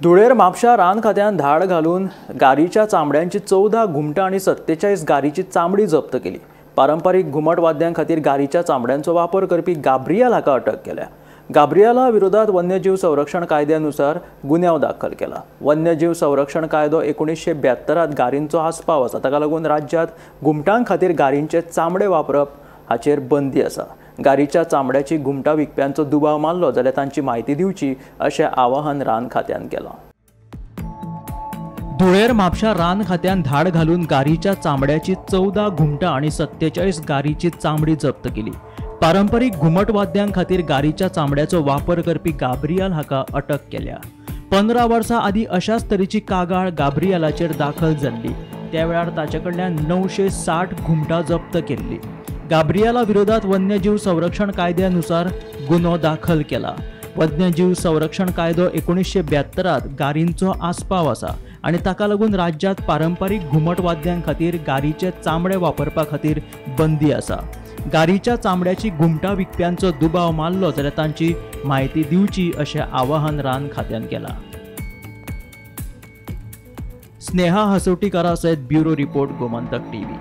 धुळेर म्हापशा रान खात्यान धाड घालून गारीच्या चामड्यांची 14 घुमटां आनी 47 गारीची चामडी जप्त केली. पारंपारीक घुमट वाद्यां खातीर गारीच्या चामड्यांचो वापर करपी गाब्रियल हाका अटक केल्या. गाब्रियला विरोधात वन्यजीव संरक्षण कायद्यानुसार गुन्यांव दाखल केला. वन्यजीव संरक्षण कायदो 1972 गारींचो आस्पाव आसा. ताका लागून राज्यांत घुमटां खातीर गारींचे चामडे वापरप हाचेर बंदी आसा. गारीच्या चामड्याची घुमटां विकप्यांचो दुबाव मारलो जाल्यार तांची म्हायती दिवची अशें आवाहन रान खात्यान केलां. धुळेर म्हापशा रान खात्यान धाड घालून गारीच्या चामड्याची 14 घुमटां आनी 47 गारीची चामडी जप्त केली. पारंपरीक घुमट वाद्यां खातीर गारीच्या चामड्याचो वापर करपी गाब्रियल हाका अटक केल्या. 15 वर्सां आदीं अशाच तरेची कागाळ गाब्रियलाचेर दाखल जाल्ली. त्या वेळार ताचे कडल्यान 960 घुमटां जप्त केल्ली. गाब्रियला विरोधात वन्यजीव संरक्षण कायद्यानुसार गुन्हो दाखल केला. वन्यजीव संरक्षण कायदो 1972 गारींचो आस्पाव आसा आनी ताका लागून राज्यांत पारंपारीक घुमट वाद्यां खातीर गारीचे चामडे वापरपा खातीर बंदी आसा. गारीच्या चामड्याची घुमटां विकप्यांचो दुबाव मारलो जाल्यार तांची म्हायती दिवची अशें आवाहन रान खात्यान केलां. स्नेहा हसोटीकारा सयत ब्युरो रिपोर्ट, गोमंतक टीव्ही.